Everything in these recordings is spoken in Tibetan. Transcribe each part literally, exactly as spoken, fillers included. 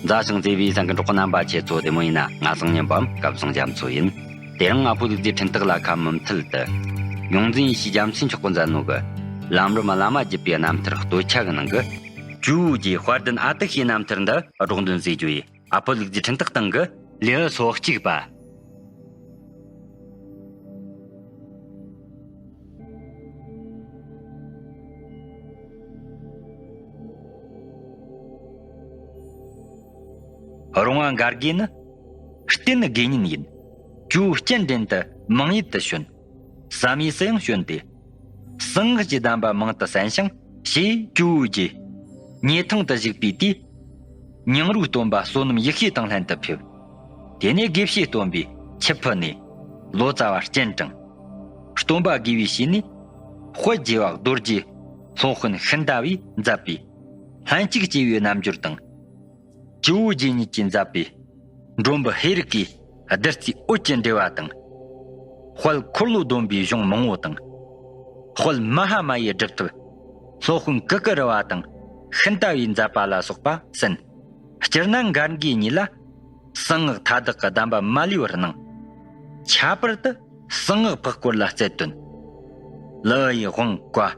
མཛའ་ཞིང་བརྩེ་བའི་གསན་མཁན་གྲོགས་པོ་རྣམ་པ་ཁྱེད་ཚོ་བདེ་མོ་ཡིན་ན། ང་སང་ཉིན་པའམ་སྐལ་བཟང་རྒྱ་མཚོ་ཡིན། དེ་རིང་ཨ་ཕོ་ལུག་རྫིའི་འཕྲིན་སྟེགས་ལ་ཁ་མུ་མཐུད་དུ། ཡོངས་འཛིན་ཡེ་ཤེས་རྒྱ་མཚོས་འཁྱོག་གི་མཛད་ནོ་གི། ལམ་རིམ་བླ་མ་བརྒྱུད་པའི་རྣམ་ཐར་སྟོད་ཆ་གི་ནང་གི། ཇོ་བོ་རྗེ་དཔལ་ལྡན་ཨ་ཏི་ཤའི་རྣམ་ཐར་འདི་སྒྲོག་འདོན་མཛད་རྒྱུ་ཡིན། ཨ་ཕོ་ལུག་རྫིའི་འཕྲིན་སྟེགས་སྟེང་གི་ལེའུ་སོ་གཅིག་པ། རོང་བ་འགར་དགེ་ནི། རྟེན་དགེ་བསྙེན་ཡིན། ཇོ་བོ་སྤྱན་འདྲེན་དུ་མང་ཡུལ་དུ་བྱོན། བསམ་ཡས་སུ་ཡང་བྱོན་ཏེ། གསང་སྔགས་ཀྱི་གདམས་པ་མང་དུ་གསན་ཞིང་། ཞེས་ཇོ་བོ་རྗེ་ཉེ་ཐང་དུ་བཞུགས་པའི་དུས། ཉང་རུའི་སྟོན་པ་བསོད་ནམས་ཡེ་ཤེས་དང་ལྷན་དུ་ཕེབས། དེ་ནས་དགེ་བཤེས་སྟོན་པས་ཆུ་ཕུལ་ནས། ལོ་ཙཱ་བ་སྤྱན་དྲངས། སྟོན་པ་དགེ་བའི་བཤེས་གཉེན། དཔལ་རྒྱལ་བ་རྡོ་རྗེ་སློབ་དཔོན་ཤིན་ཏཱ་བས་མཛད་པའི། ལྷན་ཅིག་སྐྱེས་པའི་རྣམ་འགྱུར་དང་། ཇོ་བོ་རྗེ་ཉིད་ཀྱིས་མཛད་པའི། མགྲོན་པོ་ཧེ་རུ་ཀའི་བདུད་རྩིའི་འོད་ཀྱི་འགྲེལ་བ་དང་། དཔལ་འཁོར་ལོ་སྡོམ་པའི་གཞུང་མང་བོ་དང་། དཔལ་མ་ཧཱ་མ་ཡི་སྒྲུབ་ཐབས། སློབ་དཔོན་ཀུ་ཀུ་རུ་བ་དང་ཤིན་ཏཱ་བས་མཛད་པ་ལ་སོགས་པ་གསན། སྤྱིར་ན་འགར་དགེ་གཉིས་ལ། གསང་སྔགས་མཐའ་དག་གི་གདམས་པ་མ་ལུས་པར་གནང་། ཁྱད་པར་དུ་གསང་སྔགས་འཕགས་སྐོར་ལ་རྩལ་བཏོན། ལི་ཡི་དབང་བཀའ།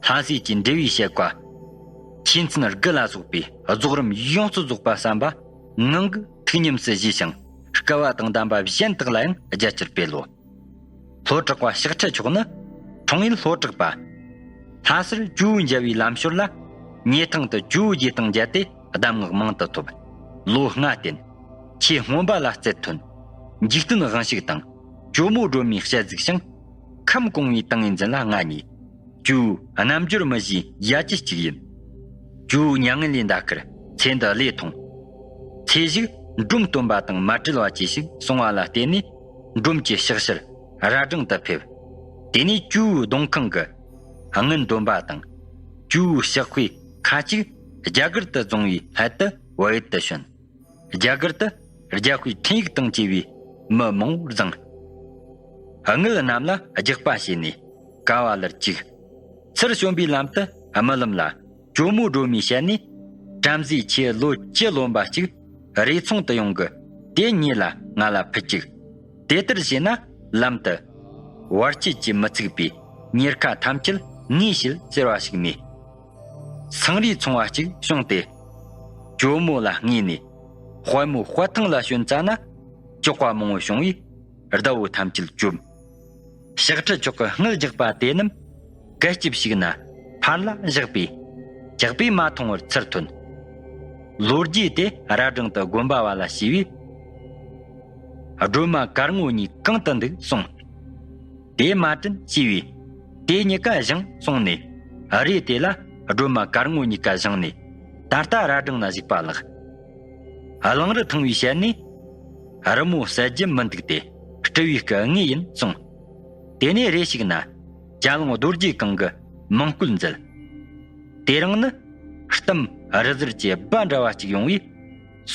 ལྷ་སྲས་ཀྱི་འགྲེལ་བའི་བཤད་བཀའ། ཆོས་ཚན་དགུ་ལ་སོགས་པའི་རྫོགས་རིམ་ཡོངས་སུ་རྫོགས་པ་བསམ་པ་ངང་གིས་ཐུགས་ཉམས་སུ་བཞེས་ཤིང་། སྐལ་བ་དང་ལྡན་པ་གཞན་དག་ལ་ཡང་རྒྱ་ཆེར་སྤེལ་ལོ། ལྷོ་བྲག་པ་ཤཱཀྱ་མཆོག་ནི་འཁྲུངས་ཡུལ་ལྷོ་བྲག་པ། ལྷ་སར་ཇོ་བོ་མཇལ་བའི་ལམ་ཞོར་ལ། ཉེ་ཐང་དུ་ཇོ་བོ་རྗེ་དང་མཇལ་ཏེ་གདམས་ངག་མང་དུ་ཐོབ། ལོ་ལྔ་བསྟེན། ཆོས་སྔོན་པ་ལ་རྩལ་ཐོན། འཇིག་རྟེན་དབང་ཕྱུག་དང་ཇོ་མོ་སྒྲོལ་མའི་ཞལ་གཟིགས་ཤིང་། ཁམས་གོང་བའི་ཏིང་ངེ་འཛིན་ལ་མངའ་ནས། ཇོ་བོའི་རྣལ་འབྱོར་མི་བཞིའི་ཡ་གྱལ་གཅིག་ཡིན། ཇོ་བོའི་མྱ་ངན་ལས་འདའ་ཁར་ཚེ་འདི་བློས་ཐོངས། ཚེ་གཞུག་འབྲོམ་སྟོན་པ་དང་མ་བྲལ་བ་བཅས་ཤིག་གསུང་བ་ལ་བརྟེན་ནས། འབྲོམ་གྱི་ཕྱག་ཕྱིར་རྭ་སྒྲེང་དུ་ཕེབས། དེ་ནས་ཇོ་བོའི་གདུང་ཁང་གི་དངུལ་འདོན་པ་དང་། ཇོ་བོའི་ཕྱག་དཔེ་ཁ་ཅིག་རྒྱ་གར་དུ་བརྫངས་པའི་སླད་དུ་བལ་ཡུལ་དུ་བྱོན། རྒྱ་གར་དུ་རྒྱ་དཔེ་འཕྲིན་ཡིག་དང་བཅས་པའི་མི་མང་བོར་བརྫངས། དངུལ་རྣམས་ལ་རྒྱགས་པ་བྱས་ནས་ཀ་བ་ལར་བཅུག། ཚུར་བྱོན་པའི་ལམ་དུ་རྨི་ལམ་ལ་ཇོ་མོ་སྒྲོལ་མའི་ཞལ་ནས། བྲམ་ཟེ་ཁྱེད་ལོ་བཅུ་ལོན་པ་ཅིག་རས་ཚོང་དུ་ཡོང་གི། དེ་ཉིད་ལ་ང་ལ་ཕུལ་ཅིག། དེ་ལྟར་བྱས་ན་ལམ་དུ་བར་ཆད་ཀྱིས་མི་ཚུགས་པས། ཉེར་ཁ་ཐམས་ཅད་ངས་བྱེད་ཟེར་བ་ཞིག་ནས། སང་རིའི་ཚོང་བ་གཅིག་བྱུང་སྟེ། ཇོ་མོ་ལ་བསྔོས་ནས། དཔལ་མོའི་དཔལ་ཐང་ལ་བྱོན་ཙ་ན། ཅོག་པ་མང་བོ་བྱུང་བས། ཟླ་བོ་ཐམས་ཅད་བཅོམ། ཤཱཀྱ་མཆོག་གི་དངུལ་རྒྱགས་པ་དེ་རྣམས་གད་སྐྱིབས་ཤིག་ན་ཕར་ལ་བཞག་པས། ཇག་པས་མ་མཐོང་བར་ཚུར་ཐོན། ལོ་རྒྱུས་དེ་རྭ་སྒྲེང་དུ་དགོན་པ་བ་ལ་ཞུས་པས། སྒྲོལ་མ་དཀར་སྔོ་གཉིས་གང་དུ་འདུག་གསུངས། དེ་མ་དྲན་ཞུས་པས། དེ་གཉིས་ཀ་བཞེངས་གསུངས་ནས། རས་དེ་ལ་སྒྲོལ་མ་དཀར་སྔོ་གཉིས་ཀ་བཞེངས་ནས། ད་ལྟ་རྭ་སྒྲེང་ན་བཞུགས་པ་ལགས། གླང་རི་ཐང་བའི་ཞལ་ནས། རི་མོ་གསལ་རྒྱུ་མི་འདུག་སྟེ། སྤྲུལ་བའི་སྐུ་དངོས་ཡིན་གསུངས། དེ་ནས་རེ་ཞིག་ན། རྒྱ་གླིང་རྡོ་རྗེ་གང་གི་མང་སྐུལ་མཛད། དེ་རིང་ནི། གཏམ་རི་གཟར་གྱི་སྦ་འདྲ་བ་གཅིག་ཡོང་བས།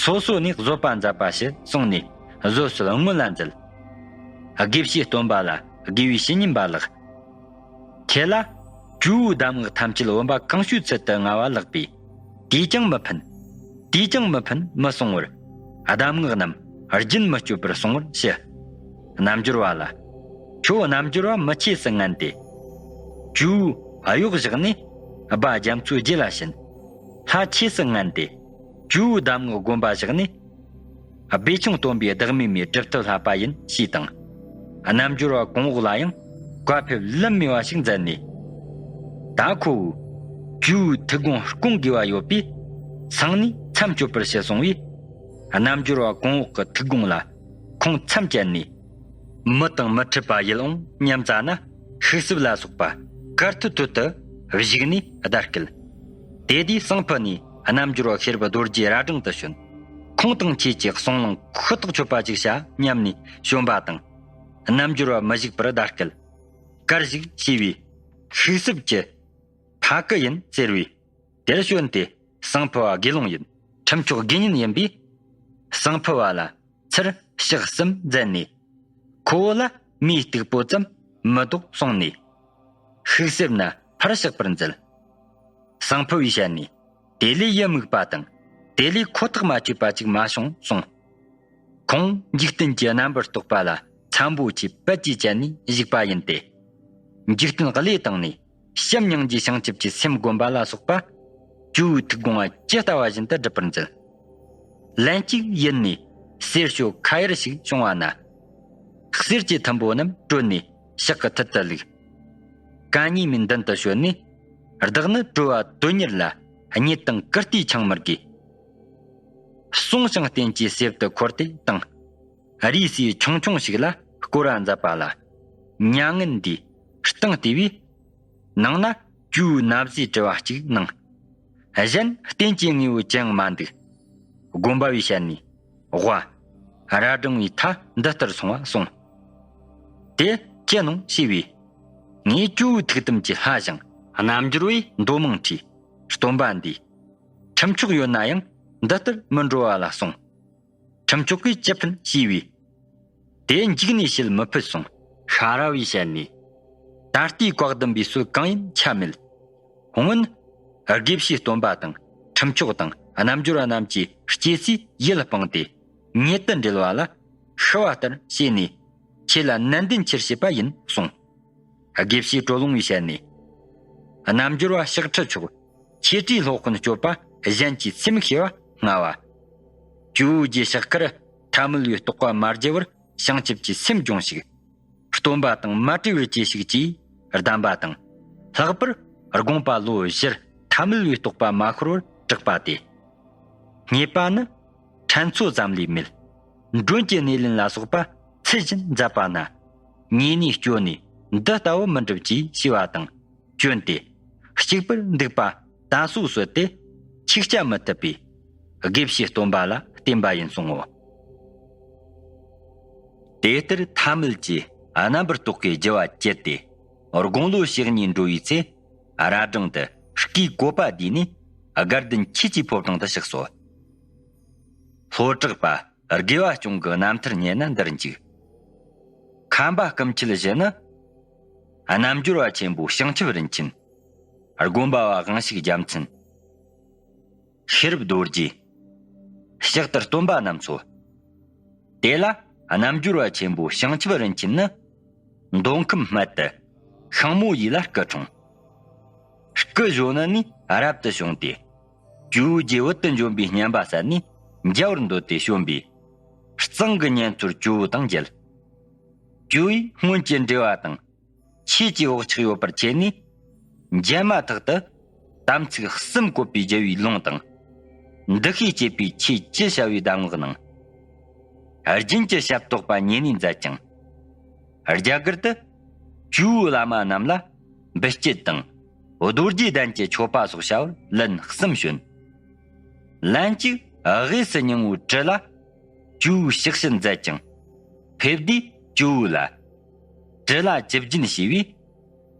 སོ་སོ་ནས་བཟོད་པ་མཛད་པ་ཞུ་གསུངས་ནས། བཟོད་གསོལ་སྔོན་ལ་མཛད། དགེ་བཤེས་སྟོན་པ་ལ་དགེ་བའི་བཤེས་གཉེན་པ་ལགས། ཁྱེད་ལ་ཇོ་བོའི་གདམས་ངག་ཐམས་ཅད་བུམ་པ་གང་བྱོའི་ཚུལ་དུ་མངའ་བ་ལགས་པས། དེས་ཀྱང་མི་ཕན། དེས་ཀྱང་མི་ཕན་མི་གསུང་བར། གདམས་ངག་རྣམས་རྒྱུན་མི་གཅོད་པར་གསུང་བར་ཞུ། རྣལ་འབྱོར་བ་ལ། ཁྱོད་རྣལ་འབྱོར་བ་མི་ཆོས་སུ་ངན་ཏེ། ཇོ་བོའི་གཡོག་བཞག་ནས་སྦ་རྒྱ་མཚོའི་རྗེས་ལ་ཕྱིན། ལྷ་ཆོས་སུ་ངན་ཏེ། ཇོ་བོའི་གདམས་ངག་དགོངས་པ་བཞག་ནས། སྦས་ཆུང་སྟོན་པའི་བདག་མེད་མའི་སྒྲུབ་ཐབས་བསླབ་པ་ཡིན་ཞེས་དང་། རྣལ་འབྱོར་བ་གོང་འོག་ལ་ཡང་བཀའ་ཕེབས་ལན་སྨྲས་པ་ཞིག་མཛད་ནས། ད་ཁོ་བོས་ཇོ་བོའི་ཐུགས་དགོངས་སྐོང་དགོས་པ་ཡོད་པས། སང་ནས་མཚམས་གཅོད་པར་ཞུ་གསུང་བས། རྣལ་འབྱོར་བ་གོང་འོག་གི་ཐུགས་དགོངས་ལ་ཁོང་མཚམས་བཅད་ནས། མི་དང་མི་འཕྲད་པ་ཡིད་འོང་སྙམ་བཙལ་ན། ཤུག་སྲིབ་ལ་སོགས་པ་དཀར་ཐུལ་ཐུལ་དུ་བཞུགས་ནས་བརྡ་སྐད། དེ་དུས་སང་ཕོད་ནས་རྣལ་འབྱོར་བ་ཤེས་རབ་རྡོ་རྗེ་རྭ་སྒྲེང་དུ་བྱོན། ཁོང་དང་ཁྱེད་ཀྱི་གསུང་ལུང་ཤུ་ཏོག་ཆོད་པ་ཅིག་བྱ་སྙམ་ནས་བྱོན་པ་དང་། རྣལ་འབྱོར་བ་མི་བཞུགས་པར་བརྡ་སྐད། གར་བཞུགས་ཞེས་པས། ཤུག་སྲིབ་ཀྱི་ཕ་གི་ཡིན་ཟེར་བས། དེར་བྱོན་ཏེ་སང་ཕོད་བ་དགེ་སློང་ཡིན། ཁྲིམས་མཆོག་དགེ་བསྙེན་ཡིན་པས། སང་ཕོད་བ་ལ་ཚུར་ཕྱག་གསུམ་མཛད་ནས། ཁོ་བོ་ལ་མིའི་སྟུག་པོ་ཙམ་མི་ལྡོག་གསུངས་ནས། ཤུག་སྲིབ་ན་ཕར་གཤེགས་པར་མཛད། སང་ཕོད་བའི་ཞལ་ནས། དེ་ལས་ཡུལ་དམིགས་པ་དང་ དེ་ལས་ཁོ་ཐག་མ་ཆོད་པ་ཅིག་མ་བྱུང་གསུངས། ཁོང་འཇིག་རྟེན་གྱི་རྣམ་པར་རྟོག་པ་ལ་འཚམ་པོ་ཆེ་པད་ཀྱིས་བཅད་ནས་བཞུགས་པ་ཡིན་ཏེ། འཇིག་རྟེན་བློས་བཏང་ནས་བྱམས་སྙིང་རྗེའི་བྱང་ཆུབ་ཀྱི་སེམས་བསྒོམ་པ་ལ་སོགས་པ། ཇོ་བོའི་ཐུགས་དགོངས་ཇི་ལྟ་བ་བཞིན་དུ་སྒྲུབ་པར་མཛད། ལན་གཅིག་ཡུལ་ནས་གསེར་ཞོ་ཁ་ཡར་ཞིག་བྱུང་བ་ན། གསེར་གྱི་ཐུམ་པོ་རྣམས་དྲོད་ནས་ཕྱག་གི་མཐིལ་དུ་བླུགས། གད་སྙིགས་མའི་མདུན་དུ་བྱོན་ནས། བདག་ནི་གྲོལ་བ་དོན་གཉེར་ལ། གཉེར་དང་ཀིརྟིའི་ཆང་མི་དགོས། གསུངས་ཤིང་སྟན་གྱི་གསེབ་ཏུ་འཁོར་ཏེ་བཏང་། རུས་སུའི་ཆུང་ཆུང་ཞིག་ལ་བསྐོར་བ་མཛད་པ་ལ། མྱ་ངན་འདས་སྟེང་བལྟས་པས། ནང་ན་ཇོ་བོའི་ན་བཟའི་དྲི་བ་གཅིག་སྣང་། གཞན་རྟེན་གྱི་དངོས་པོ་ཅི་ཡང་མ་འདུག། སྒོམ་པ་བས་བཤད་ནས། ཝ། རྭ་སྒྲེང་བའི་མཐའ་འདི་ལྟར་སོང་བ་གསུངས། དེ་ཅི་ནོ་ཞེས་པས། ངས་ཇོ་བོའི་ཐུགས་དམ་གྱི་ལྷ་ཞིང་། རྣལ་འབྱོར་བས་མདོ་མང་ཁྲིད། སྟོན་པ་འདིས། ཁྲིམས་མཆོག་ཡོད་ན་ཡང་འདི་ལྟར་མི་འགྲོ་བ་ལ་གསུངས། ཁྲིམས་མཆོག་གིས་ཅི་ཕན་ཞེས་པས། དེ་འཇིགས་ནས་བྱེད་མི་ཕོད་གསུངས། ཤ་ར་བས་བཤད་ནས། ད་ལྟའི་བཀའ་གདམས་པའི་སྲོལ་གང་ཡིན་ཆ་མེད། སྔོན། དགེ་བཤེས་སྟོན་པ་དང་ཁྲིམས་མཆོག་དང་རྣལ་འབྱོར་བ་རྣམས་ཀྱིས་སྐྱེ་སའི་ཡུལ་སྤངས་ཏེ། ཉེ་དུ་འབྲེལ་བ་ལ་ཤི་བ་ལྟར་བྱས་ནས། ཁྱེད་ལ་ནན་ཏན་ཆེར་བྱེད་པ་ཡིན་གསུངས། དགེ་བཤེས་གྲོ་ལུང་བས་བཤད་ནས། རྣལ་འབྱོར་བ་ཤཱཀྱ་མཆོག། ཁྱེད་ཀྱིས་སློབ་དཔོན་སྤྱོད་པ་གཞན་གྱི་སེམས་ཤེས་པ་སྔ་བ། ཇོ་བོ་རྗེ་ཕྱག་ཁར་ཐ་མལ་པའི་རྟོག་པ་མ་རྒྱས་པར་བྱང་ཆུབ་ཀྱི་སེམས་སྦྱོངས་ཤིག། སྟོན་པ་དང་མ་བྲལ་བར་གྱིས་ཤིག་ཅེས་གདམས་པ་དང་། ལྷག་པར་དགོངས་པ་ལོ་བཞིར་ཐ་མལ་པའི་རྟོག་པ་མ་ཤོར་བར་དྲག་པ་སྟེ། རྙེད་པ་ནི། ཕྲན་ཚེགས་ཙམ་ལས་མེད། མགྲོན་གྱི་སྣེ་ལེན་ལ་སོགས་པ་ཚུལ་བཞིན་མཛད་པ་ན། ཉེ་གནས་སྐྱོ་ནས་འདི་ལྟ་བུ་མི་འགྲུབ་ཅེས་ཞུས་པ་དང་བསྐྱོན་ཏེ། གཅིག་པུར་འདུག་པ་དམ་སྲུ་གསོལ་ཏེ། ཆིག་བརྒྱ་མི་ཐུབ་པའི་དགེ་བཤེས་སྟོན་པ་ལ་བསྟེན་པ་ཡིན་གསུང་ངོ་། དེ་ལྟར་ཐ་མལ་གྱི་རྣམ་པར་རྟོག་གེའི་རྒྱུ་བ་བཅད་དེ། དགུང་ལོ་བཞི་གཉིས་འགྲོ་བའི་ཚེ། རྭ་སྒྲེང་དུ་སྐུའི་བཀོད་པ་བསྡུས་ནས། དགའ་ལྡན་ཆོས་ཀྱི་ཕོ་བྲང་དུ་གཤེགས་སོ། ལྷོ་བྲག་པ་དགེ་བ་སྐྱོང་གི་རྣམ་ཐར་ཉན་ན་འདིར་འཇུག། ཁམས་པ་སྐུ་མཆེད་བཞི་ནི། རྣལ་འབྱོར་བ་ཆེན་པོ་བྱང་ཆུབ་རིན་ཆེན། སྒོམ་པ་བ་དབང་ཕྱུག་རྒྱལ་མཚན། ཤེས་རབ་རྡོ་རྗེ། ཕྱག་ཏུ་སྟོན་པ་རྣམས་སོ། དེ་ལ་རྣལ་འབྱོར་བ་ཆེན་པོ་བྱང་ཆུབ་རིན་ཆེན་ནི། མདོ་ཁམས་སྨད་དུ་ཤིང་མོ་ཡུལ་ལ་སྐུ་འཁྲུངས། སྐུ་གཞོན་ནུ་ནས་རབ་ཏུ་བྱུང་སྟེ། ཇོ་བོ་རྗེ་བོད་དུ་འབྱོན་པའི་སྙན་པ་གསན་ནས་མཇལ་བར་འདོད་དེ་བྱོན་པས། གཙང་གི་གཉན་ཚོར་ཇོ་བོ་དང་མཇལ། ཇོ་བོས་སྔོན་གྱི་འབྲེལ་བ་དང་། ཆོས་ཀྱི་བག་ཆགས་ཡོད་པར་ཁྱེར་ནས། མཇལ་མ་ཐག་ཏུ་དམ་ཚིག་གསུམ་བཀོད་པའི་རྒྱལ་བའི་ལུང་དང་། འདུ་ཤེས་བསྐྱེད་པའི་ཆོས་ཅི་བྱ་བའི་གདམས་ངག་གནང་། རྒྱུན་གྱི་ཞབས་ཏོག་པ་ཉེ་གནས་མཛད་ཅིང་། རྒྱ་གར་དུ་ཇོ་བོའི་བླ་མ་རྣམས་ལ་འབུལ་སྐྱེལ་དང་། རྡོ་རྗེ་གདན་གྱི་མཆོད་པ་སོགས་བྱ་བར་ལན་གསུམ་བྱོན། ལན་གཅིག་དབུས་སུ་སྙིང་པོའི་གྲུ་ལ། ཇོ་བོའི་ཕྱག་བཞེས་མཛད་ཅིང་། ཕེབས་དུས་ཇོ་བོ་ལ། གྲུ་ལ་བཅུ་བརྒྱན་བྱས་པས།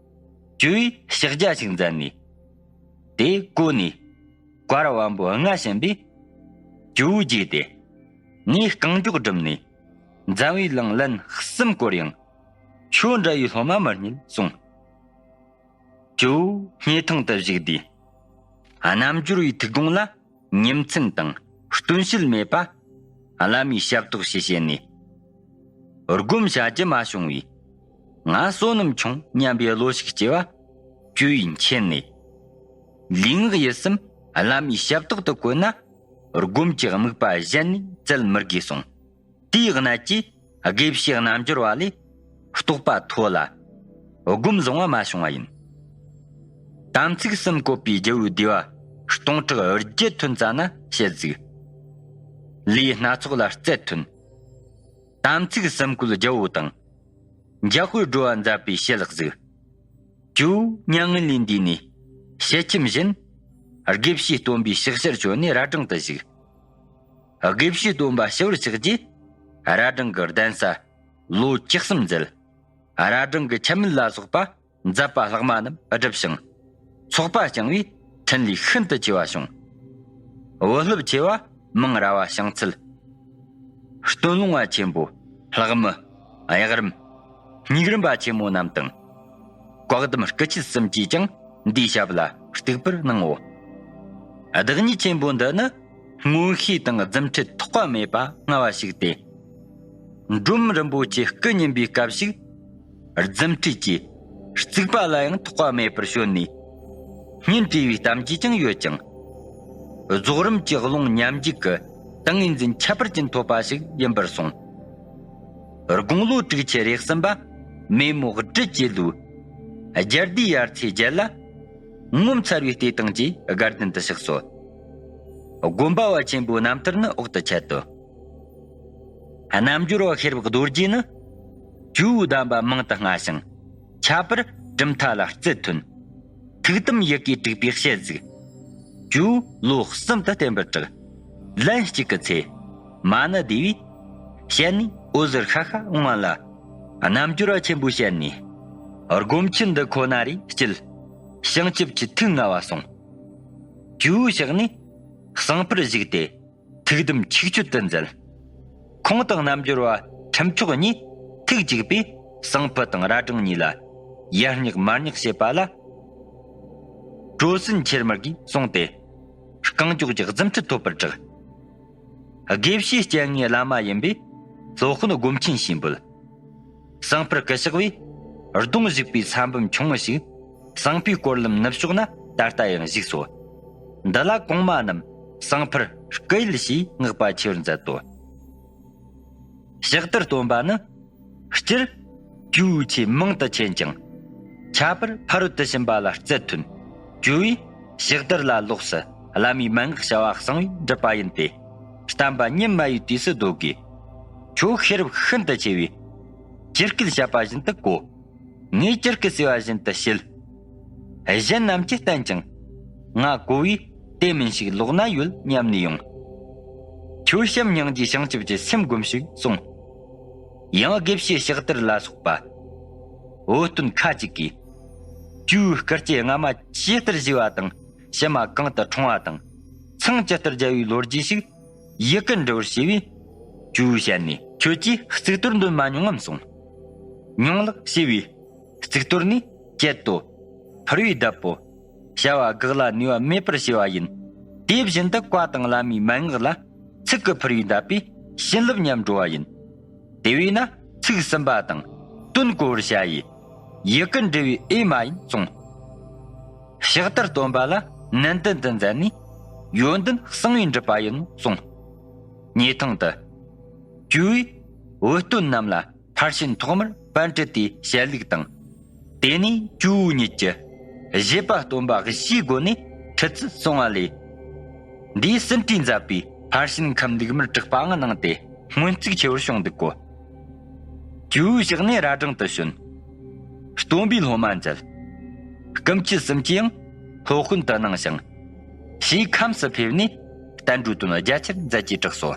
ཇོ་བོས་ཕྱག་རྒྱ་ཞིག་མཛད་ནས། དེ་གོ་ནས། བཀའ་དབང་པོ་ལྔ་བྱིན་པས། ཇོ་བོ་རྗེས་ཏེ། ངས་རྐང་མགྱོགས་བསྒྲུབས་ནས། འཛམ་བུའི་གླིང་ལན་གསུམ་བསྐོར་ཡང་། ཁྱོད་འདྲ་བའི་སློབ་མ་མི་རྙེད་གསུངས། ཇོ་བོ་སྙེ་ཐང་དུ་བཞུགས་དུས། རྣལ་འབྱོར་བའི་ཐུགས་དགོངས་ལ། ཉིན་མཚན་དང་སྟོན་བྱེད་མེད་པ། བླ་མའི་ཞབས་ཏོག་བྱས་བྱས་ནས། སྒོམ་བྱ་རྒྱུ་མ་བྱུང་བས། ང་བསོད་ནམས་ཆུང་སྙམ་པའི་བློ་ཞིག་སྐྱེ་བ། ཇོ་བོས་མཁྱེན་ནས། ལུས་ངག་ཡིད་གསུམ་བླ་མའི་ཞབས་ཏོག་ཏུ་བཀོད་ན། སྒོམ་གྱི་དམིགས་པ་གཞན་ནས་བཙལ་མི་དགོས་གསུངས། དེའི་གནད་ཀྱིས་དགེ་བཤེས་རྣལ་འབྱོར་བ་ལས་རྟོགས་པ་མཐོ་ལ། སྒོམ་བཟང་བ་མ་བྱུང་བ་ཡིན། དམ་ཚིག་གསུམ་བཀོད་པའི་རྒྱལ་པོའི་བདེ་བ་སྟོང་ཕྲག་བརྒྱད་ཐོན་ཙ་ན་བཤད་གཟིགས། ལས་སྣ་ཚོགས་ལ་རྩལ་ཐོན། དམ་ཚིག་གསུམ་བཀོད་རྒྱལ་པོ་དང་། འཇམ་དཔལ་འགྲོ་བ་མཛད་པའི་ཞལ་གཟིགས། ཇོ་བོ་མྱ་ངན་ལས་འདས་ནས་ཞལ་ཆེམས་བཞིན། དགེ་བཤེས་སྟོན་པའི་ཕྱག་ཞལ་བྱོན་ནས་རྭ་སྒྲེང་དུ་བཞུགས། དགེ་བཤེས་སྟོན་པ་ཞི་བར་གཤེགས་རྗེས། རྭ་སྒྲེང་གི་གདན་ས་ལོ་བཅུ་གསུམ་མཛད། རྭ་སྒྲེང་གི་ཆེན་མེད་ལ་སོགས་པ་མཛད་པ་ལྷག་མ་རྣམས་བསྒྲུབས་ཤིང་། ཚོགས་པ་བསྐྱངས་པས་འཕྲིན་ལས་ཤིན་ཏུ་ཆེ་བ་བྱུང་། བུ་སློབ་ཆེ་བ་མིང་ར་བ་བྱང་ཚེ། སྟོན་ལུང་བ་ཆེན་པོ་ལྷག་མི་གཡག་རམ་སྙིགས་རམས་པ་ཆེན་མོ་རྣམས་དང་། བཀའ་གདམས་སྐུ་མཆེད་གསུམ་གྱིས་ཀྱང་འདིའི་ཞབས་ལ་གཏུགས་པར་གནང་ངོ་། བདག་ཉིད་ཆེན་པོ་འདི་ནི་ མངོན་ཤེས་དང་རྫུ་འཕྲུལ་ཐོགས་པ་མེད་པ་མངའ་བ་ཞིག་སྟེ། འབྲོམ་རིན་པོ་ཆེ་སྐུ་ཉིན་པའི་སྐབས་ཤིག་རྫུ་འཕྲུལ་གྱིས་རྩིག་པ་ལ་ཡང་ཐོགས་པ་མེད་པར་བྱོན་ནས་སྙན་བྲིས་པའི་གཏམ་རྒྱུད་ཀྱང་ཡོད་ཅིང་། རྫོགས་རིམ་གྱི་ཀློང་མཉམ་འཇུག་གི་ཏིང་ངེ་འཛིན་ཁྱད་པར་ཅན་ཐོབ་པ་ཞིག་ཡིན་པར་གསུངས། དགུང་ལོ་དྲུག་ཅུ་རེ་གསུམ་པ་མེ་མོ་སྦྲུལ་གྱི་ལོའི་རྒྱལ་སྡེའི་ཡར་ཚེས་བརྒྱད་ལ་ངོ་མཚར་བའི་བལྟས་སྟངས་ཀྱིས་དགའ་ལྡན་དུ་གཤེགས་སོ། དགོན་པ་བ་ཆེན་པོའི་རྣམ་ཐར་ནི་འོག་ཏུ་འཆད་དོ། རྣལ་འབྱོར་བ་ཤེས་རབ་རྡོ་རྗེ་ནི་ཇོ་བོའི་གདམས་པ་མང་དུ་མངའ་ཞིང་། ཁྱད་པར་གྲུབ་མཐའ་ལ་རྩལ་ཐོན། ཐུགས་དམ་ཡི་གེ་དྲུག་པའི་ཞལ་གཟིགས། ཇོ་བོས་ལོ་གསུམ་དུ་བསྟན་པར་གྲགས། ལན་གཅིག་གི་ཚེ། མ་ཎི་བསྡུས་པའི་ཞལ་ནས་འོད་ཟེར་ཤ་ཤ་འོང་བ་ལ། རྣལ་འབྱོར་བ་ཆེན་པོའི་ཞལ་ནས། སྒོམ་ཆེན་འདི་ཁོ་ན་རེ་སྐྱེས། བྱང་ཆུབ་ཀྱི་ཐུགས་མངའ་བ་གསུངས། ཇོ་བོའི་ཕྱག་ནས་གསང་ཕུར་བཞུགས་ཏེ། ཐུགས་དམ་ཆིག་ཆོད་དུ་མཛད། ཁོང་དང་རྣལ་འབྱོར་བ་ཁྲིམས་མཆོག་གཉིས་ཐུགས་གཅིག་པས་གསང་ཕུ་དང་རལ་གྲི་གཉིས་ལ་ཡར་བསྙེགས་མར་བསྙེགས་བྱེད་པ་ལ། གྲོ་སུན་ཆེར་མར་གྱིས་གསུངས་ཏེ། རྐང་མགྱོགས་ཀྱི་རྫུ་འཕྲུལ་ཐོབ་པར་གྲགས། དགེ་བཤེས་སྤྱན་སྔའི་བླ་མ་ཡིན་པས་སློབ་དཔོན་སྒོམ་ཆེན་ཞེས་འབོད། གསང་ཕུར་སྐུ་གཤེགས་པས་གདུང་བཞུགས་པའི་ས་འབུམ་ཆུང་ངུ་ཞིག་གསང་ཕུའི་སྐོར་ལམ་ནུབ་ཕྱོགས་ན་ད་ལྟ་ཡང་བཞུགས་སོ། འདི་ལ་གོང་མ་རྣམས་གསང་ཕུར་སྐུ་ཡེལ་ཞེས་བསྔགས་པ་ཆེ་བར་མཛད་དོ། ཕྱག་དར་སྟོན་པ་ནི་སྤྱིར་ཇོ་བོའི་ཆོས་མང་དུ་མཁྱེན་ཅིང་། ཁྱད་པར་ཕ་རོལ་ཏུ་ཕྱིན་པ་ལ་རྩལ་ཐོན། ཇོ་བོས་ཕྱག་དར་ལ་ལོགས་སུ་བླ་མའི་མན་ངག་བྱ་བ་གསང་བས་འགྲུབ་པ་ཡིན་ཏེ། བསྟན་པ་ཉི་མ་ཡི་དུས་སུ་ཟློས་དགོས། ཁྱོད་ཤེས་རབ་ཤིན་ཏུ་ཆེ་བས། ཇི་སྐད་བཤད་པ་བཞིན་དུ་གོ། ངས་ཇི་སྐད་གསུངས་པ་བཞིན་དུ་བྱེད། གཞན་རྣམས་ཀྱིས་བསྟན་ཀྱང་། ང་གོ་བས་དེ་མིན་ཞིག་ལོགས་ན་ཡོད་སྙམ་ནས་ཡོང་། ཁྱོད་བྱམས་སྙིང་རྗེའི་བྱང་ཆུབ་ཀྱི་སེམས་སྒོམས་ཤིག་གསུངས། ཡང་དགེ་བཤེས་ཕྱག་དར་ལ་སོགས་པ། འོད་སྟོན་ཁ་ཅིག་གིས། ཇོ་བོའི་སྐུ་སྐྱེ་སྔ་མ་ཇི་ལྟར་བཞུགས་པ་དང་ཕྱི་མ་གང་དུ་འཁྲུངས་པ་དང་། མཚང་ཇི་ལྟར་རྒྱ་བའི་ལོ་རྒྱུས་ཤིག་ཡི་གེར་འབྲི་བར་བྱས་པས། ཇོ་བོའི་ཞལ་ནས། ཁྱོད་ཀྱིས་གཙུག་ཏོར་འདོན་མ་མྱོང་ངམ་གསུངས། མྱོང་ལགས་ཞེས་པས། གཙུག་ཏོར་ནས་བཅད་དོ། ཕུར་བུའི་བརྡབ་པོ། བྱ་བ་དགག་ལ་ནུས་པ་མེད་པར་བྱས་པ་ཡིན། དེ་བཞིན་དུ་བཀའ་དང་བླ་མའི་མན་ངག་ལ་ཚིག་གི་ཕུར་བུས་བརྡབས་པས་བྱིན་རླབས་ཉམས་འགྲོ་བ་ཡིན། དེ་བས་ན་ཚིག་ཟིན་པ་དང་དོན་གོ་བར་བྱ་ཡི། ཡི་གེར་འབྲི་བའི་ཨེ་མ་ཡིན་གསུངས། ཕྱག་དར་སྟོན་པ་ལ་ནན་ཏན་དུ་མཛད་ནས་ཡོན་ཏན་གསང་བས་འགྲུབ་པ་ཡིན་གསུངས། ཉེ་ཐང་དུ། ཇོ་བོས་འོད་སྟོན་རྣམས་ལ་ཕར་ཕྱིན་ཐོག་མར་པཎ་གྲུབ་དེའི་བཤད་ལུགས་དང་། དེ་ནས་ཇོ་བོ་ཉིད་ཀྱི་བཞེད་པ་སྟོན་པ་བཞིའི་སྒོ་ནས་ཁྲིད་ཚུལ་གསུང་བ་ལས། འདིའི་ཟིན་བྲིས་མཛད་པའི་ཕར་ཕྱིན་ཁམས་ལུགས་མར་གྲགས་པའང་གནང་སྟེ་སྔོན་རྩིས་ཆེ་བར་བྱུང་འདུག་གོ། ཇོ་བོའི་ཕྱག་ནས་རྭ་སྒྲེང་དུ་བྱོན། སྟོན་པའི་སློབ་མ་མཛད། སྐུ་མཆེད་གསུམ་གྱིས་ཡང་སློབ་དཔོན་དུ་གནང་ཞིང་། ཕྱིས་ཁམས་སུ་ཕེབས་ནས་བསྟན་འགྲོའི་དོན་རྒྱ་ཆེར་མཛད་ཀྱིས་གྲགས་སོ།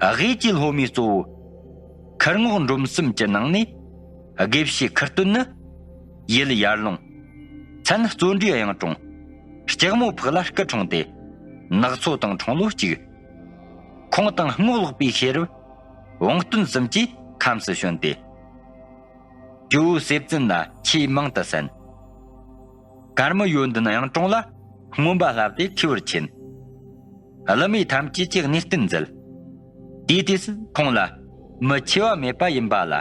དབུས་ཀྱི་སློབ་མའི་གཙོ་བོ། ཁུར་རྔོག་འབྲོམ་གསུམ་གྱི་ནང་ནས་དགེ་བཤེས་ཁུར་སྟོན་ནི་ཡུལ་ཡར་ལུང་། མཚན་བརྩོན་འགྲུས་གཡུང་དྲུང་། ལྕགས་མོ་ཕག་ལ་སྐུ་འཁྲུངས་ཏེ་ནག་ཚོ་དང་འཁྲུངས་ལོ་གཅིག། ཁོང་དང་རྔོག་ལོག་པའི་ཤེས་རབ་བོང་སྟོན་གསུམ་གྱིས་ཁམས་སུ་བྱོན་ཏེ། ཇོ་བོའི་སྲས་བཙུན་ལ་ཆོས་མང་དུ་གསན། གར་མི་ཡོན་ཏན་གཡུང་དྲུང་ལ་རྔོན་པ་བསླབས་ཏེ་མཁས་པར་མཁྱེན། བསླབ་མི་ཐམས་ཅད་ཀྱིས་གནས་བརྟན་མཛད། དེའི་དུས་སུ་ཁོང་ལ་མི་ཆེ་བ་མེད་པ་ཡིན་པ་ལ།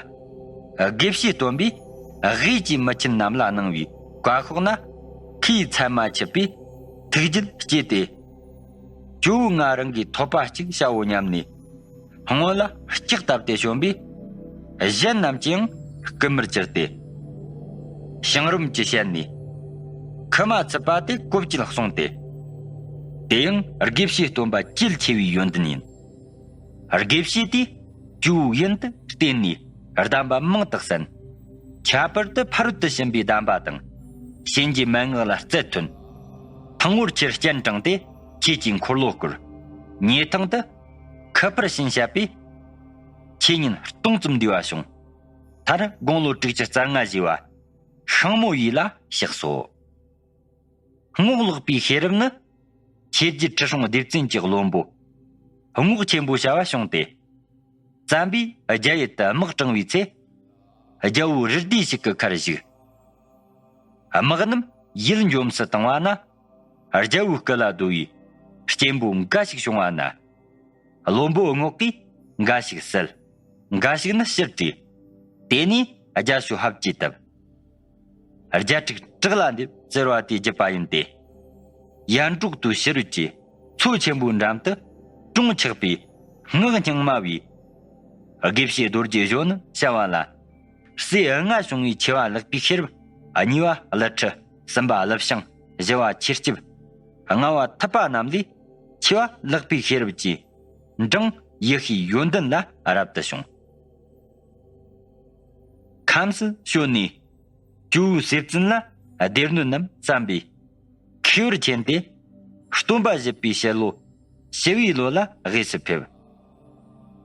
དགེ་བཤེས་སྟོན་པས་དབུས་ཀྱི་མི་ཆེན་རྣམས་ལ་གནང་བའི་བཀའ་ཤོག་ན་ཁོའི་མཚན་མ་ཆུད་པའི་ཐུགས་རྒྱུད་སྐྱེས་ཏེ། ཇོ་བོ་ང་རང་གིས་ཐོབ་པ་གཅིག་བྱའོ་སྙམ་ནས་སྔོན་ལ་ལྕགས་བཏབ་སྟེ་བྱོན་པས། གཞན་རྣམས་ཀྱིས་ཡང་བསྐུལ་མར་གྱུར་ཏེ། བྱང་རིམ་གྱི་ཞལ་ནས། ཁུ་མ་ཚུད་པ་དེ་གོ་བཅད་གསུངས་ཏེ། དེ་ཡང་དགེ་བཤེས་སྟོན་པ་གལ་ཆེ་བའི་ཡོན་ཏན་ཡིན། དགེ་བཤེས་དེས་ཇོ་བོ་ཡུན་དུ་བསྟེན་ནས་གདམས་པ་མང་དུ་གསན། ཁྱད་པར་དུ་ཕ་རོལ་ཏུ་ཕྱིན་པའི་གདམས་པ་དང་། གཤེན་གྱི་མན་ངག་ལ་རྩལ་ཐོན། ཐང་མོར་ཆེར་སྤྱན་དྲངས་ཏེ་ཁྱེད་ཀྱི་འཁོར་ལོ་བསྐོར། ཉེ་ཐང་དུ་ཁུ་ཕར་ཕྱིན་བཤད་པས། ཁྱེད་ཉིན་སྟོང་ཙམ་འདུས་པ་བྱུང་། མཐར་དགུང་ལོ་དྲུག་ཅུ་རྩ་ལྔ་བཞེས་པ། ཤིང་མོ་ཡུལ་ལ་གཤེགས་སོ། རྔོག་ལོག་པའི་ཤེས་རབ་ནི། ཆོས་རྒྱལ་ཁྲི་སྲོང་ལྡེ་བཙན་གྱི་བློན་པོ། རྔོག་ཆེན་པོ་བྱ་བ་བྱུང་སྟེ། བཙན་པོས་རྒྱ་ཡུལ་དུ་དམག་དྲངས་པའི་ཚེ། རྒྱལ་པོ་རུ་སྡེ་ཞིག་གི་ཁར་བཞུགས། དམག་རྣམས་ཡུལ་འཇོམས་སུ་བཏང་བ་ན། རྒྱལ་པོའི་སྐུ་ལ་བསྡོ་བའི་ སྐྱེན་པོ་འགའ་ཞིག་བྱུང་བ་ན། བློན་པོ་རྔོག་གིས་འགའ་ཞིག་བསད། འགའ་ཞིག་ནི་ཕྱིར་བྲོས། དེ་ནས་རྒྱ་ཤུག་ཕབ་ཀྱིས་བཏབ། རྒྱ་ཕྲུག་བྲག་ལ་འདེབས་ཟེར་བ་དེའི་རྒྱུད་པ་ཡིན་ཏེ། ཡར་འབྲོག་ཏུ་ཕྱི་རོལ་གྱི་མཚོ་ཆེན་པོའི་འགྲམ་དུ་གྲོང་ཆགས་པའི་སྔགས་རྙིང་མ་བའི་དགེ་བཤེས་རྡོ་རྗེ་གཞོན་ནུ་བྱ་བ་ལ། སྲས་ལྔ་བྱུང་བའི་ཆེ་བ་ལེགས་པའི་ཤེས་རབ། གཉིས་པ་ཀླུ་ཁྲི། གསུམ་པ་ཀླུ་བྱང་། བཞི་བ་ཆོས་སྐྱིབས། ལྔ་བ་ཐུབ་པ་རྣམས་ལས་ཆེ་བ་ལེགས་པའི་ཤེས་རབ་ཀྱི་འབྲིང་ཡེ་ཤེས་ཡོན་ཏན་ལ་རབ་ཏུ་བྱུང་། ཁམས་སུ་བྱོན་ནས་ཇོ་བོའི་སྲས་བཙུན་ལ་སྡེ་སྣོད་རྣམས་བརྩམས་པས་ཁེ་བར་ཆེན་ཏེ། སྟོན་པ་བཞི་པའི་ཕྱི་ལོ་བཞི་བའི་ལོ་ལ་དབུས་སུ་ཕེབས།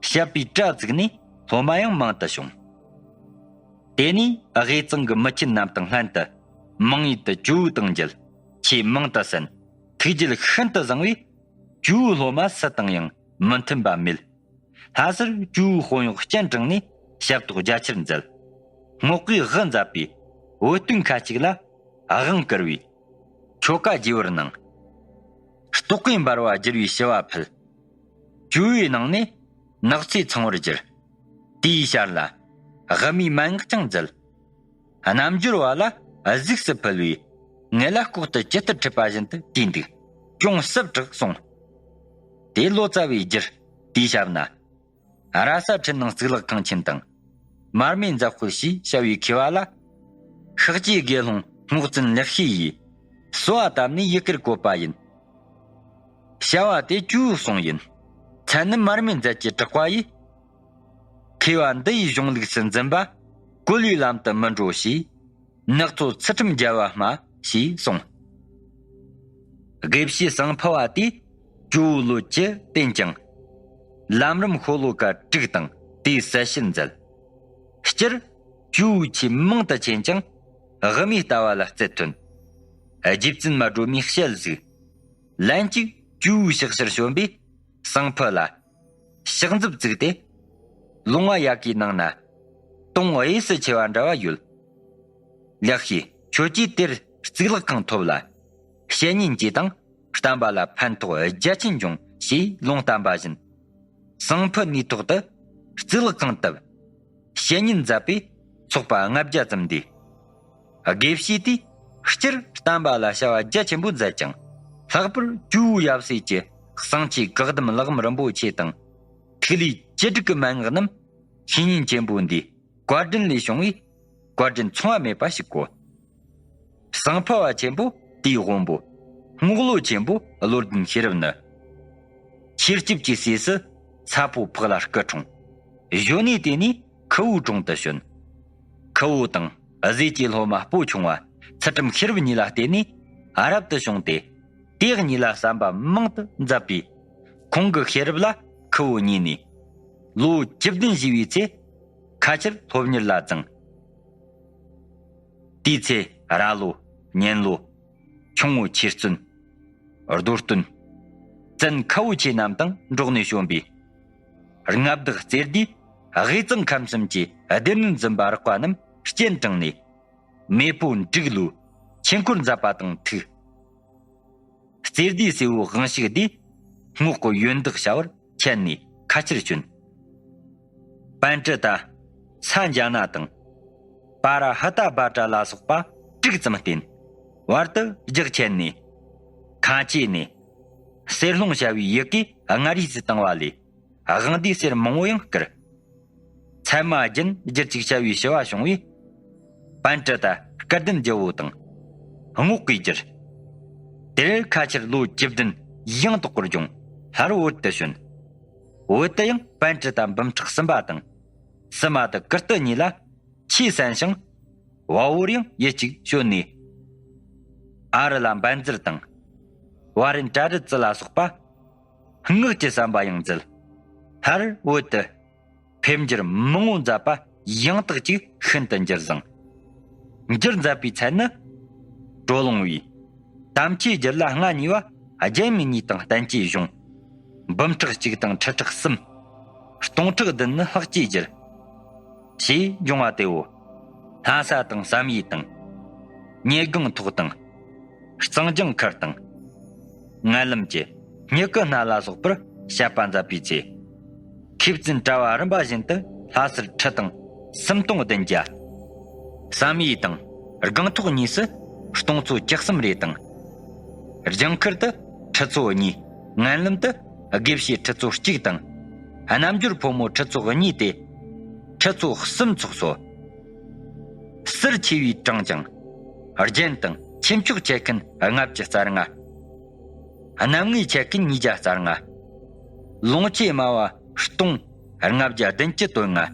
བཤད་པའི་གྲྭ་བཙུགས་ནས་སློབ་མ་ཡང་མང་དུ་བྱུང་། དེ་ནས་དབུས་གཙང་གི་མི་ཆེན་རྣམས་དང་ལྷན་དུ་མང་ཡུལ་དུ་ཇོ་བོའི་བསྟང་རྒྱལ་ཆེས་མང་དུ་གསན། ཐུགས་རྒྱུད་ཤིན་ཏུ་བཟང་བས་ཇོ་བོའི་སློབ་མ་སུ་དང་ཡང་མི་མཐུན་པ་མེད། ལྷ་སར་ཇོ་བོའི་དཔོན་གཡོག་སྤྱན་དྲངས་ནས་ཞབས་ཏོག་རྒྱ་ཆེར་མཛད། རྔོག་གིས་དབུ་མཛད་པའི་བོད་སྟོན་ཁ་ཅིག་ལ་དབང་བསྐུར་བས་ཆོ་ག་རྒྱས་པར་གནང་། རྟོག་གེ་འབར་བ་བསྒྱུར་བའི་ཞུ་བ་ཕུལ། ཇོ་བོའི་ནང་ནས་ནགས་ཚལ་ཚང་བར་བསྒྱུར། དེའི་ཞར་ལ་དབུ་མའི་མན་ངག་ཀྱང་མཛད། རྣལ་འབྱོར་བ་ལ་གཟིགས་སུ་ཕུལ་བའི་ངེད་ལ་ལྐོག་ཏུ་ཇི་ལྟར་ཁྲིད་པ་བཞིན་དུ་བྲིས་འདུག་ཅུང་ཟབ་དྲགས་གསུངས། དེ་ལོ་ཙཱ་བས་བསྒྱུར། དེའི་ཞབས་ན། ར་ས་ཁྲི་ནང་གཙུག་ལག་ཁང་ཆེན་དང་། མར་མེ་མཛད་སྤེལ་ཞེས་བྱ་བའི་མཁས་པ་ལ། ཤཱཀྱའི་དགེ་སློང་རྔོག་བཙུན་ལེགས་བཤད་ཡིས་གསོལ་བ་བཏབ་ནས་ཡི་གེར་བཀོད་པ་ཡིན། བྱ་བ་དེ་ཇོ་བོའི་གསུང་ཡིན། མཚན་ནི་མར་མེ་མཛད་ཀྱི་གྲགས་པ་ཡིས། མཁས་པ་འདི་ཡི་གཞུང་ལུགས་སུ་འཛིན་པ། གོ་ལའི་ལམ་དུ་མི་འགྲོ་ཞེས། ནགས་ཚོ་ཚུལ་ཁྲིམས་རྒྱལ་བ་སྨྲ་ཞེས་གསུངས། དགེ་བཤེས་ཟང་ཕུ་བ་དེས་ཇོ་བོའི་ལོ་བཅུ་བསྟེན་ཅིང་། ལམ་རིམ་ཤོ་ལོ་ཀ་དྲུག་དང་དེའི་གསལ་བྱེད་མཛད། སྤྱིར་ཇོ་བོའི་ཆོས་མང་དུ་མཁྱེན་ཅིང་། དབུ་མའི་ལྟ་བ་ལ་རྩལ་ཐོན། རྗེ་བཙུན་མ་སྒྲོལ་མའི་ཞལ་གཟིགས། ལན་གཅིག་ཇོ་བོའི་ཕྱག་ཕྱིར་བྱོན་པས་ཟང་ཕུ་ལ། ཕྱག་མཛུབ་བཙུགས་ཏེ། ལུང་བ་ཡ་གིའི་ནང་ན། དོང་གཡས་སུ་ཆེ་བ་འདྲ་བ་ཡོད། ལེགས་བཤད། ཁྱོད་ཀྱིས་དེར་གཙུག་ལག་ཁང་ཐོབ་ལ། བཤེས་གཉེན་གྱིས་དང་བསྟན་པ་ལ་ཕན་ཐོགས་རྒྱ་ཆེན་འབྱུང་ཞེས་ལུང་བསྟན་པ་བཞིན། ཟང་ཕུ་ནུས་ཐོག་ཏུ་གཙུག་ལག་ཁང་བཏབ། བཤེས་གཉེན་མཛད་པས་ཚོགས་པ་ལྔ་བརྒྱ་ཙམ་འདུས། དགེ་བཤེས་དེས་སྤྱིར་བསྟན་པ་ལ་བྱ་བ་རྒྱ་ཆེན་པོ་མཛད་ཅིང་། ལྷག་པར་ཇོ་བོ་ཡབ་སྲས་ཀྱི་གསང་ཆེན་བཀའ་གདམས་ལེགས་ལམ་རིན་པོ་ཆེ་དང་། ཐིག་ལེ་བཅུ་དྲུག་གི་མན་ངག་རྣམས་བཤེས་གཉེན་ཆེན་པོ་འདིའི་བཀའ་དྲིན་ལས་བྱུང་བས། བཀའ་དྲིན་མཚུངས་པ་མེད་པ་ཞིག་གོ། ཟང་ཕུ་བ་ཆེན་པོ་དེའི་དབོན་པོ། རྔོག་ལོ་ཆེན་པོ་བློ་ལྡན་ཤེས་རབ་ནི། ཆོས་སྐྱིབས་ཀྱི་སྲས་སུ་ཚ་པོ་འཕགས་ལ་སྐུ་འཁྲུངས། གཞོན་ནུའི་དུས་ནས་ཁུ་བོའི་དྲུང་དུ་བྱོན། ཁུ་བོ་དང་ཟས་ཀྱི་སློབ་མ་སྤོ་ཆུང་བ་ཚུལ་ཁྲིམས་ཤེས་རབ་གཉིས་ལ་བརྟེན་ནས་རབ་ཏུ་བྱུང་སྟེ། དེ་གཉིས་ལ་བསམ་པ་མང་དུ་མཛད་པས། ཁོང་གི་ཤེས་རབ་ལ་ཁུ་བོ་མཉེས་ནས། ལོ་བཅུ་བདུན་བཞེས་པའི་ཚེ། ཁ་ཆེར་སློབ་གཉེར་ལ་བརྫངས། དེའི་ཚེ་རྭ་ལོ། གཉན་ལོ། ཁྱུང་པོ་ཆོས་བརྩོན། རྡོར་སྟོན། བཙན་ཁ་བོ་ཆེ་རྣམས་དང་འགྲོགས་ནས་བྱོན་པས། མངའ་བདག་རྩེ་ལྡེས་དབུས་གཙང་ཁམས་གསུམ་གྱི་སྡེ་སྣོད་འཛིན་པ་རགས་པ་རྣམས་སྤྱན་དྲངས་ནས། མེས་པོ་འབྲུག་ལོའི་ཆོས་འཁོར་མཛད་པ་དང་ཐུག། རྩེ་ལྡེའི་སྲས་པོ་དབང་ཕྱུག་དེས་རྔོག་གི་ཡོན་བདག་བྱ་བར་ཆད་ནས་ཁ་ཆེར་བྱོན། པཎ་ཊི་ཏ། ས་འཇའ་ན་དང་། པ་ར་ཧ་ཏ་བྷ་ཏྲ་ལ་སོགས་པ་དྲུག་ཙམ་བསྟེན། བར་དུ་རྒྱགས་ཆད་ནས། ཁ་ཆེ་ནས། གསེར་སློང་བྱ་བའི་ཡི་གེ་སྔར་ཡིས་སུ་བཏང་བ་ལས། དབང་སྡེའི་གསེར་མང་བོ་ཡང་བསྐུར། ཚད་མ་རྒྱན་བསྒྱུར་ཅིག་བྱ་བའི་ཞུ་བ་བྱུང་བས། པཎ་ཊི་ཏ་སྐལ་ལྡན་རྒྱལ་པོ་དང་། རྔོག་གིས་བསྒྱུར། དེར་ཁ་ཆེར་ལོ་བཅུ་བདུན་ཡང་དག་པར་སྦྱོང་སླར་བོད་དུ་བྱོན། བོད་དུ་ཡང་པཎ་ཊི་ཏ་འབུམ་ཕྲག་གསུམ་པ་དང་། སི་མ་ཏི་ཀིརྟི་གཉིས་ལ་ཆོས་གསན་ཞིང་། བལ་བོར་ཡང་ཡུལ་གཅིག་བྱོན་ནས། ཨ་རི་ལ་འབན་ཛར་དང་། ཝཱ་རན་ཏྲ་རི་ཙི་ལ་སོགས་པ། སྔགས་ཀྱི་བསམ་པ་ཡང་མཛད། སླར་བོད་དུ་ཕེབས་འགྱུར་མང་བོ་མཛད་པ་ཡང་དག་ཅིག་ཤིན་ཏུ་འགྱུར་བཟང་། འགྱུར་མཛད་པའི་ཚད་ནི། གྲོ་ལོང་བའི། དམ་ཆོས་རྒྱུད་ལ་ལྔ་གཉིས་པ་རྒྱལ་མི་གཉིས་དང་བསྟན་བཅོས་གཞུང་། འབུམ་ཕྲག་གཅིག་དང་ཁྲི་ཕྲག་གསུམ། སྟོང་ཕྲག་བདུན་ནི་ལྷག་བཅས་བསྒྱུར། ཞེས་འབྱུང་བ་དེའོ། ལྷ་ས་དང་བསམ་ཡས་དང་། ཉེ་སྒང་ཐོག་དང་། གཙང་ལྗང་མཁར་དང་། མངལ་ལམ་གྱི་ མྱུ་གུ་སྣ་ལ་སོགས་པར་བཤད་པ་མཛད་པའི་ཚེ། མཁས་བཙུན་གྲྭ་བ་རིམ་པ་བཞིན་དུ་ལྷ་སར་ཁྲི་དང་སུམ་སྟོང་བདུན་བརྒྱ། བསམ་ཡས་དང་སྒང་ཐོག་གཉིས་སུ་སྟོང་ཚོ་བཅུ་གསུམ་རེ་དང་། ལྗང་མཁར་དུ་ཁྲི་ཚོ་གཉིས། ངན་ལམ་དུ་དགེ་བཤེས་ཁྲི་ཚོ་གཅིག་དང་། རྣམ་འགྱུར་ཕོ་མོ་ཁྲི་ཚོ་གཉིས་ཏེ། ཁྲི་ཚོ་གསུམ་ཚོགས་སོ། ཟུར་ཆེ་བའི་གྲངས་ཀྱང་། རྒྱན་དང་ཆོས་ཕྱོགས་ཆེ་མཁན་ལྔ་བཅུ་རྩ་ལྔ། རྣམ་ངེས་ཆེ་མཁན་ཉིས་བརྒྱ་རྩ་ལྔ། ལོངས་ཆེ་དམའ་བ་སྟོང་ལྔ་བརྒྱ་བདུན་ཅུ་དོན་ལྔ།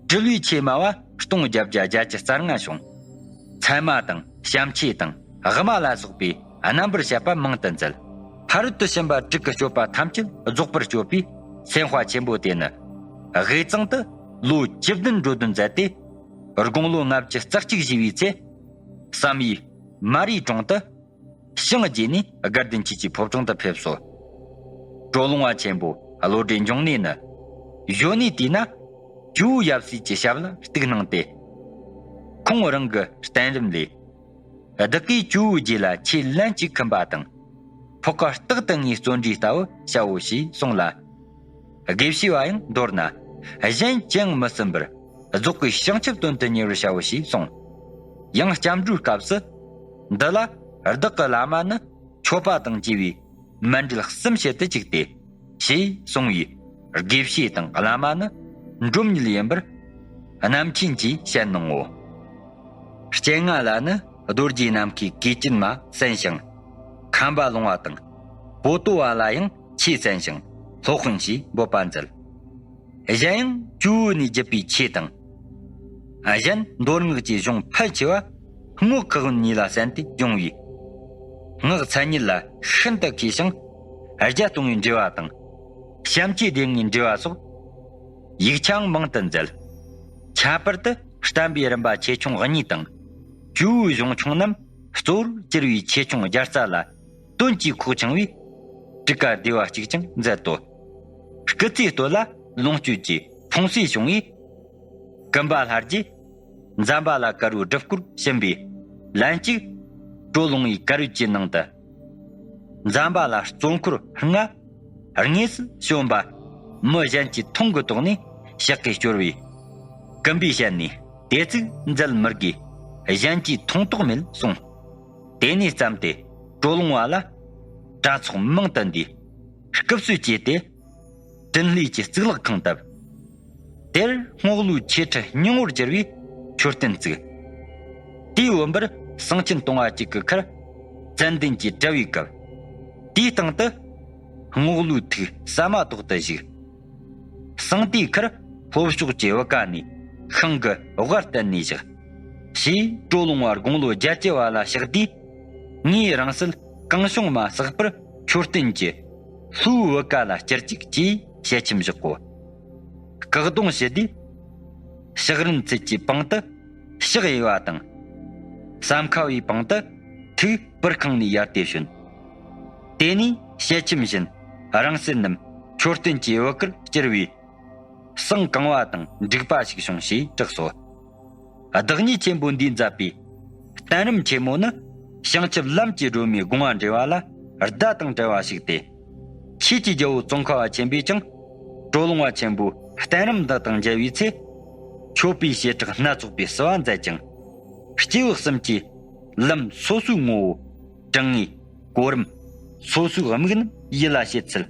སྤྲུལ་བའི་ཆེ་དམའ་བ་སྟོང་བརྒྱད་བརྒྱ་བརྒྱད་ཅུ་རྩ་ལྔ་བྱུང་། ཚད་མ་དང་བྱམས་ཆོས་དང་དབུ་མ་ལ་སོགས་པའི་རྣམ་པར་བཤད་པ་མང་དུ་མཛད། ཕ་རོལ་ཏུ་ཕྱིན་པ་དྲུག་གི་སྤྱོད་པ་ཐམས་ཅད་རྫོགས་པར་སྤྱོད་པའི་སེམས་དཔའ་ཆེན་པོ་དེ་ནི། དབུས་གཙང་དུ་ལོ་བཅུ་བདུན་འགྲོ་དོན་མཛད་དེ། དགུང་ལོ་ལྔ་བཅུ་རྩ་གཅིག་བཞེས་པའི་ཚེ། བསམ་ཡས་མ་རིའི་གྲོང་དུ། ཞིང་རྒྱས་ནས་དགའ་ལྡན་ཆོས་ཀྱི་ཕོ་བྲང་དུ་ཕེབས་སོ། གྲོ་ལུང་བ་ཆེན་པོ་བློ་གྲོས་འབྱུང་གནས་ནི། གཞོན་ནུའི་དུས་ན་ཇོ་བོ་ཡབ་སྲས་ཀྱི་ཞབས་ལ་གཏུགས་གནང་སྟེ། ཁོང་རང་གི་བསྟན་རིམ་ལས། བདག་གིས་ཇོ་བོའི་རྗེས་ལ་ཆོས་ལན་གཅིག་ཁུམ་པ་དང་། ཕོག་ཁ་རྟག་ཏུ་ངའི་བརྩོན་འགྲུས་ལྟ་བུ་བྱའོ་ཞེས་གསུངས་ལ། དགེ་བཤེས་པ་ཡང་མདོར་ན། གཞན་ཅི་ཡང་མི་སྲིད་པར། རྫོགས་པའི་བྱང་ཆུབ་དོན་དུ་གཉེར་བར་བྱའོ་ཞེས་གསུངས། ཡང་སྐྱབས་འགྲོའི་སྐབས་སུ། འདི་ལ་བདག་གི་བླ་མ་ནི། མཆོད་པ་དང་བཅས་པའི་མཎྜལ་གསུམ་བྱེད་དུ་བཅུག་སྟེ། ཞེས་གསུངས་པས། དགེ་བཤེས་དང་བླ་མ་ནི། འབྲོམ་ཉིད་ཡིན་པར། རྣམ་མཁྱེན་གྱིས་བཤད་གནང་ངོ་། སྤྱན་སྔ་ལ་ནི་རྡོ་རྗེ་ནམ་མཁའི་གོས་ཅན་མ་གསན་ཞིང་། ཁམས་པ་ལུང་བ་དང་པོ་ཏོ་བ་ལ་ཡང་ཆོས་གསན་ཞིང་སློབ་དཔོན་ཞེས་འབོད་པ་མཛད། གཞན་ཡང་ཇོ་བོ་ནས་བརྒྱུད་པའི་ཆོས་དང་། གཞན་མདོ་སྔགས་ཀྱི་གཞུང་ཕལ་ཆེ་བ་རྔོག་ཁུ་དབོན་ཉིད་ལ་གསན་ཏེ་བྱུང་བས། སྔགས་མཚན་ཉིད་ལ་ཤིན་ཏུ་མཁས་ཤིང་། རྒྱ་སྟོང་བའི་འགྲེལ་བ་དང་། བྱམས་ཆོས་སྡེ་ལྔའི་འགྲེལ་བ་སོགས། ཡིག་ཆའང་མང་དུ་མཛད། ཁྱད་པར་དུ་བསྟན་པའི་རིམ་པ་ཆེ་ཆུང་གཉིས་དང་། ཇོ་བོའི་གཞུང་ཆུང་རྣམས་གཙོ་བོར་གྱུར་པའི་ཆེ་ཆུང་བརྒྱ་རྩ་ལ་དོན་གྱིས་ཁོག་ཆུང་བས། ཊཱི་ཀ་བདེ་བ་གཅིག་ཀྱང་མཛད་དོ། སྐུ་ཚེའི་སྟོད་ལ་ལོངས་སྤྱོད་ཀྱི་ཕུང་སྲི་བྱུང་བས། ཀུམ་པ་ལྷ་རྗེས་ཛམ་བྷ་ལ་དཀར་བོའི་སྒྲུབ་སྐོར་བྱིན་པས། ལན་གཅིག་གྲོ་ལུང་བའི་དཀར་ཡོལ་གྱི་ནང་དུ། ཛམ་བྷ་ལ་གཙོ་འཁོར་ལྔ་དངོས་སུ་བྱོན་པ། མི་གཞན་གྱིས་མཐོང་གི་དོགས་ནས་ཕྱག་གིས་སྐྱོར་བས། ཀུམ་པས་བཤད་ནས་དེ་ཚིག་མཛད་མི་དགོས། གཞན་གྱིས་མཐོང་དོགས་མེད་གསུངས། དེ་ནས་བརྩམས་ཏེ་གྲོ་ལུང་བ་ལ་གྲྭ་ཚོགས་མང་དུ་འདུས། སྐུ་བསོད་བསྐྱེད་དེ། དྲིན་ལྷོད་ཀྱི་གཙུག་ལག་ཁང་བཏབ། དེར་རྔོག་ལོའི་ཆོས་ཁྲི་སྙིང་བོར་གྱུར་བའི་མཆོད་རྟེན་བཙུགས། དེའི་འོད་འབར་གསང་ཆེན་སྟོང་བ་གཅིག་གི་ཁར་ཙན་དན་གྱི་དྲ་བའི་སྐབས། དེའི་སྟེང་དུ་རྔོག་ལོའི་ཐུགས་ཟ་མ་ཏོག་ཏུ་བཞུགས། གསང་དེའི་ཁར་ལྷོ་ཕྱོགས་ཀྱི་བུ་ག་ནས་ཤིང་གི་ཝ་བསྟན་ནས་བཞག། ཞེས་གྲོ་ལུང་བ་དགུང་ལོ་བརྒྱད་ཅུ་བ་ལ་གཤེགས་དུས། ངས་རང་སྲིད་གང་བྱུང་མ་བསགས་པར་མཆོད་རྟེན་གྱི་ལྷོའི་བུ་ག་ལ་བསྐྱུར་ཅིག་ཅེས་ཞལ་ཆེམས་བཞག་གོ། སྐུ་གདུང་ཞུ་དུས། ཕྱག་རིན་ཚལ་གྱི་པང་དུ་ཕྱག་གཡས་པ་དང་། ཟམ་ཁ་བའི་པང་དུ་ཐུགས་པུར་ཁང་ནས་ཡར་ཏེ་བྱོན། དེ་ནས་ཞལ་ཆེམས་བཞིན་རང་སྲིད་རྣམས་མཆོད་རྟེན་གྱི་བུ་གར་བསྐྱུར་བས། བསང་གང་བ་དང་འགྲིག་པ་ཞིག་བྱུང་ཞེས་གྲགས་སོ། བདག་ཉིད་ཆེན་པོ་འདིས་མཛད་པའི་བསྟན་རིམ་ཆེན་མོ་ནི་བྱང་ཆུབ་ལམ་གྱི་སྒྲོན་མེའི་དགོངས་པ་འགྲེལ་བ་ལ་བརྡ་དང་བྲལ་བ་ཞིག་སྟེ། ཆོས་ཀྱི་རྒྱལ་པོ་ཙོང་ཁ་པ་ཆེན་པོས་ཀྱང་གྲོ་ལུང་བ་ཆེན་པོའི་བསྟན་རིམ་འདི་དང་མཇལ་བའི་ཚེ། མཆོད་པའི་བྱེ་བྲག་སྣ་ཚོགས་པའི་བསུ་བ་མཛད་ཅིང་། སྐྱེས་བུ་གསུམ་གྱི་ལམ་སོ་སོའི་ངོ་བོ། དྲང་ངེས། གོ་རིམ། སོ་སོའི་དམིགས་རྣམ་ཡིད་ལ་བྱེད་ཚུལ།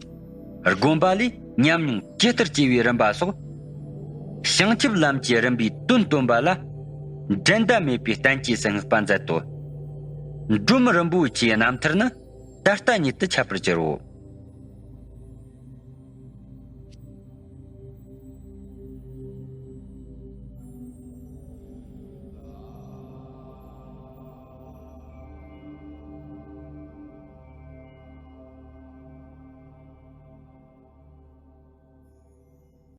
སྒོམ་པ་ལས་ཉམས་མྱོང་ཇི་ལྟར་སྐྱེ་བའི་རིམ་པ་སོགས། བྱང་ཆུབ་ལམ་གྱི་རིམ་པའི་དོན་སྟོན་པ་ལ། འགྲན་ཟླ་མེད་པའི་བསྟན་བཅོས་སུ་བསྔགས་པ་མཛད་དོ། འབྲོམ་རིན་པོ་ཆེའི་རྣམ་ཐར་ནི་ད་ལྟ་ཉིད་དུ་ཁྱབ་པར་གྱུར་རོ།